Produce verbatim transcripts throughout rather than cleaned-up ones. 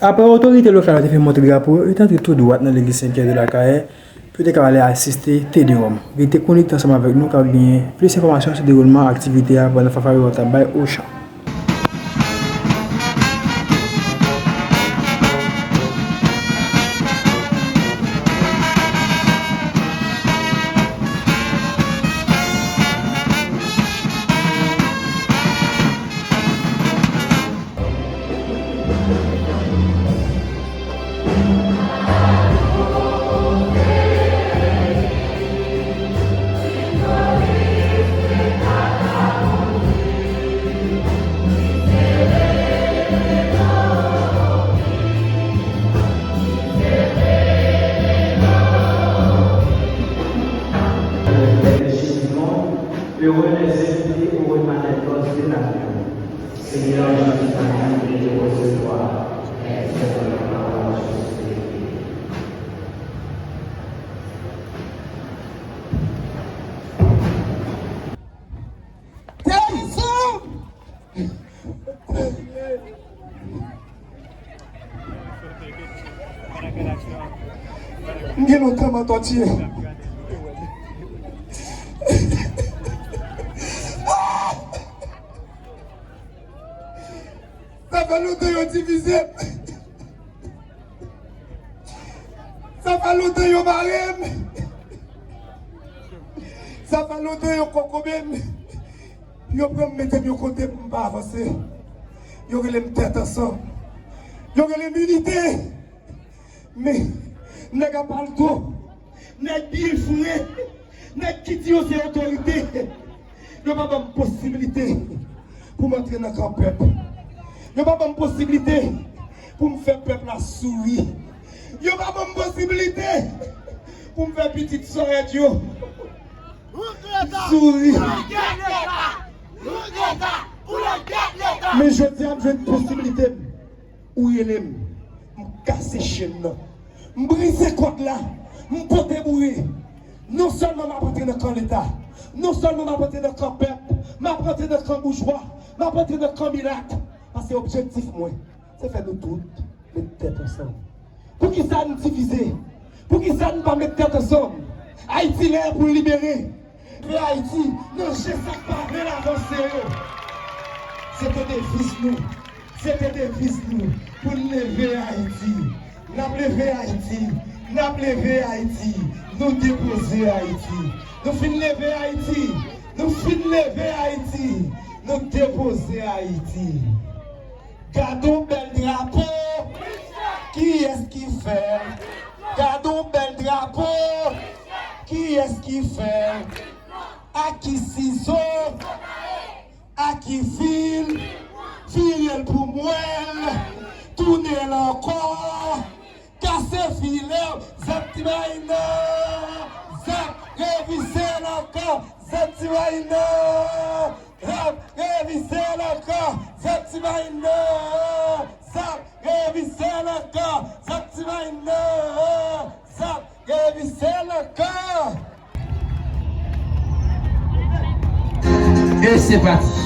Apre otorite lokal yo te fin monte drapo, yo te antre tou dwat nan legliz Sen Pyè de Lakayè pou yo te ka ale asiste Te Deum. Rete konekte ansanm avèk nou, k ap genyen plis enfòmasyon sou dewoulman aktivite a pandan fanfare yo t ap bay Ochan. Heureux les invités au repas des noces de l'Agneau. Seigneur Jésus, nous te recevons. M gen lontan m antòtye. Sa fè lontan yo divize m. Sa fè lontan yo mare m. Sa fè lontan yo kokobe m. Yo pran m mete m yon kote pou m pa avanse. Yo rele m tèt ansanm. Yo rele m inite. Men, nèg a palto, nèg bil fre, nèg ki di yo se otorite, yo pa ban m posiblite pou m antre nan kan pèp. Yo pa ban m posiblite pou m fè pèp la souri. Yo pa ban m posiblite pou m fè pitit sòrèt yo souri. Men jodi a, m jwenn posiblite m. Ou rele m, m kase chenn nan. M brize kòd la, m pote boure. Non sèlman m ap antre nan kan Leta, non sèlman m ap antre nan kan pèp, m ap antre nan kan boujwa, m ap antre nan kan milat. Paske objektif mwen, se fè nou tout met tèt ansanm. Poukisa n divize? Poukisa n pa met tèt ansanm? Ayiti lè pou l libere. Leve Ayiti nan je sa k pa vle l avanse yo. Se te deviz nou. Se te deviz nou pou n leve Ayiti. N ap leve Ayiti. N ap leve Ayiti. Nou depoze Ayiti. Nou fin leve Ayiti. Nou fin leve Ayiti. Nou depoze Ayiti. Gad on bèl drapo. Kiyès ki fè l? Gad on bèl drapo. Kiyès ki fè l? Ak ki sizo? Ak ki fil? Vire l pou m wè l. Tounen l ankò. Kase filè w, zèb ti mayinan. Zèb, revize l ankò, zèb ti mayinan. Zèb, revize l ankò, zèb ti mayinan. Zèb, revize l ankò, zèb ti mayinan. Zèb, revize l ankò. E se pati.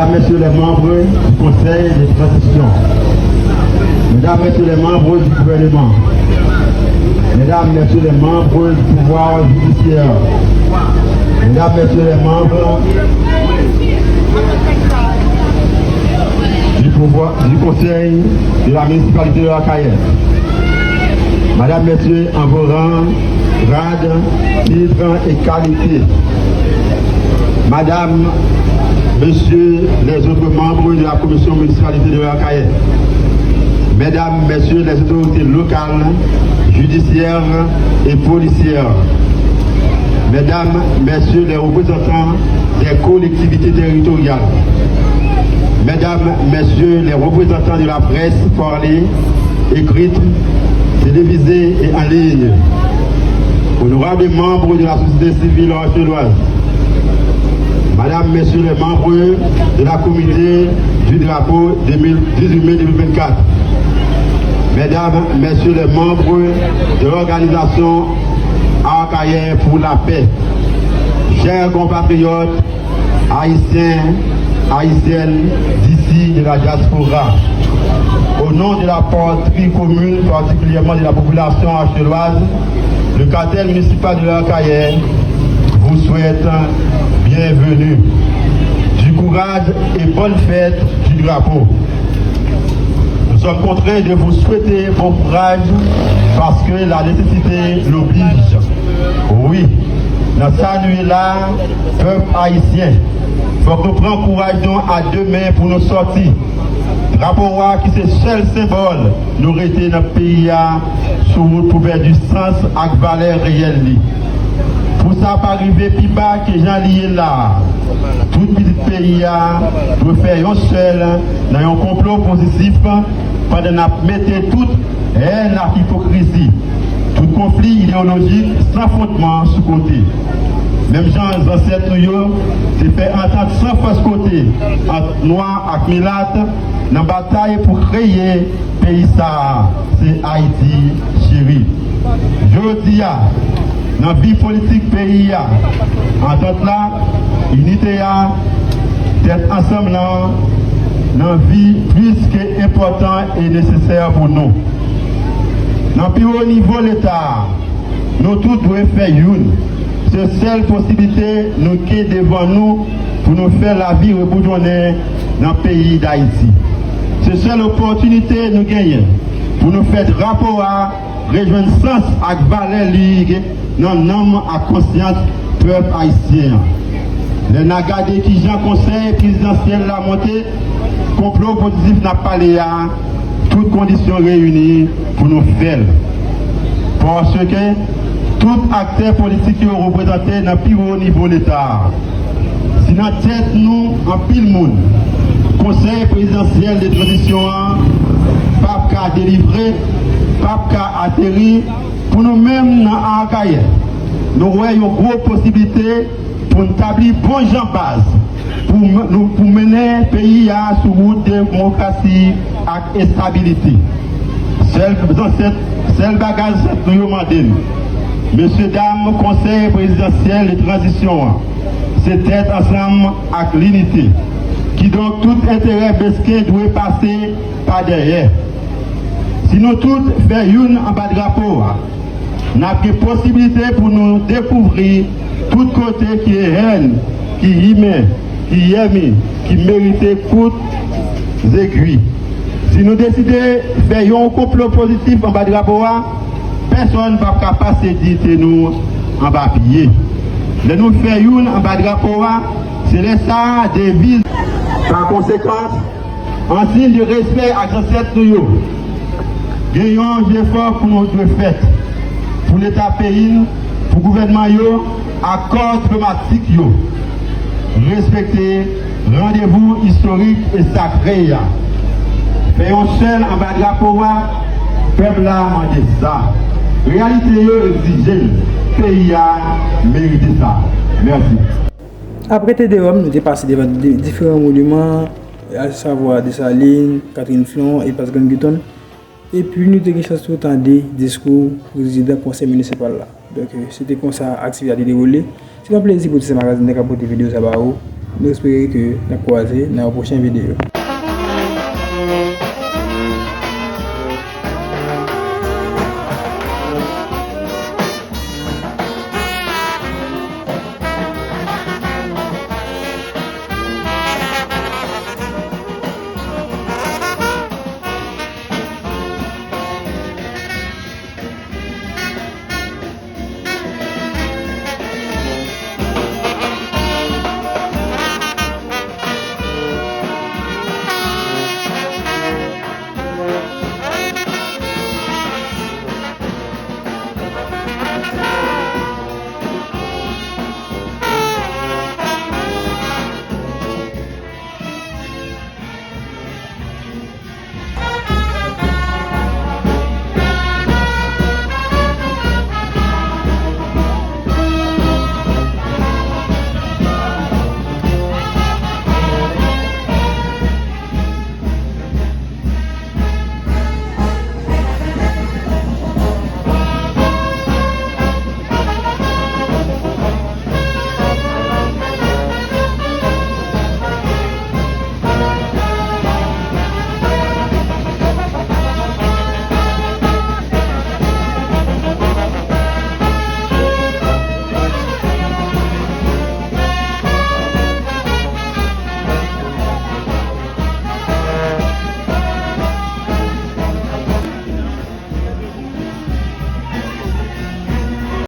Mesdames, Messieurs les membres du Conseil de transition, Mesdames, Messieurs les membres du gouvernement, Mesdames, Messieurs les membres du pouvoir judiciaire, Mesdames, Messieurs les membres du pouvoir, du Conseil de la municipalité de la Cayenne, Madame, Messieurs, en vos rangs, grades, titres et qualités, Madame, Messieurs les autres membres de la Commission municipalité de la Cayenne, Mesdames, Messieurs les autorités locales, judiciaires et policières, Mesdames, Messieurs les représentants des collectivités territoriales, Mesdames, Messieurs les représentants de la presse parlée, écrite, télévisée et en ligne, honorables membres de la société civile arcelloise, Madame, Messieurs les membres de la comité du drapeau deux mille dix-huit mai deux mille vingt-quatre, Mesdames, Messieurs les membres de l'organisation Arcahaie pour la paix, chers compatriotes, Haïtiens, Haïtiennes d'ici de la diaspora, au nom de la patrie commune, particulièrement de la population arcelloise, le cartel municipal de l'Arcahaie vous souhaite bienvenue, du courage et bonne fête du drapeau. Nous sommes contraints de vous souhaiter bon courage parce que la nécessité l'oblige. Wi, nan sa nou ye la, pèp ayisyen, fòk nou pran kouraj nou a de men pou nou sòti. Drapo a ki se sèl senbòl nou rete nan peyi a sou wout pou pèdi sans ak valè reyèl li. Pou sa pa rive pi ba ke jan li ye la, tout pitit peyi a dwe fè yon sèl nan yon konplo pozitif pandan n ap mete tout hèn ak ipokrizi, tout konfli ideyolojik san fondman sou kote. Menm jan zansèt nou yo te fè antant san fòs kote ant nwa ak milat nan batay pou kreye peyi sa a, se Ayiti cheri. Jodi a, nan vi politik peyi a, antant la, inite a, tèt ansanm lan, nan vi plis ke enpòtan e nesesè pou nou. Nan pi wo nivo Leta a, nou tout dwe fè youn. Se sèl posiblite nou gen devan nou pou nou fè lavi reboujonnen nan peyi Dayiti. Se sèl opòtinite nou genyen pou nou fè drapo a rejwenn sans ak valè li gen nan nanm ak konsyans pèp ayisyen an. Lè n a gade kijan Konsèy Prezidansyèl la monte, konplo pozitif n ap pale a, tout kondisyon reyini pou nou fè l. Paske tout aktè politik yo reprezante nan pi wo nivo Leta a. Si nan tèt nou anpil moun, Konsèy Prezidansyèl de Tranzisyon an p ap ka delivre, p ap ka ateri, pou nou menm nan Akayè, nou wè yon gwo posiblite pou n tabli bon jan baz pou m-, nou, pou mennen peyi a sou wout demokrasi ak estabilite. Sèl zansèt, sèl bagay zansèt nou yo mande n, mesye dam Konsèy Prezidansyèl de Tranzisyon an, se tèt ansanm ak linite. Kidonk, tout enterè mesken dwe pase pa dèyè. Si nou tout fè youn anba drapo a, n ap gen posiblite pou nou dekouvri tout kote ki hèn, ki imen, ki yèmi, ki merite kout zegwi. Si nou deside fè yon konplo pozitif anba drapo a, pèsonn p ap ka pase diyite nou anba pye. Lè nou fè youn anba drapo a, se lè sa a deviz. Pa konsekan, an siy de respè ak zansèt nou yo, gen yon jefò pou nou dwe fèt pou Leta peyi n, pou gouvènman yo ak kò diplomatik yo. Respekte randevou istorik e sakre a. Fè yon sèl anba drapo a, pèp la mande sa. Reyalite yo egzije l. Peyi a merite sa. Mèsi. Apre te de Wòm, nou te pase devan di-, diferan moniman, asavwa Desalin, Catherine Flon e Plas Grand Guiton. Epi nou te gen chans tou tande diskou prezidan konsèy minisipal la. Donk, se te konsa aktivite a te dewoule. Se yon plezi pou ti se magazin nan k ap pote videyo sa ba ou. Nou espere ke n ap kwaze nan yon pwochen videyo.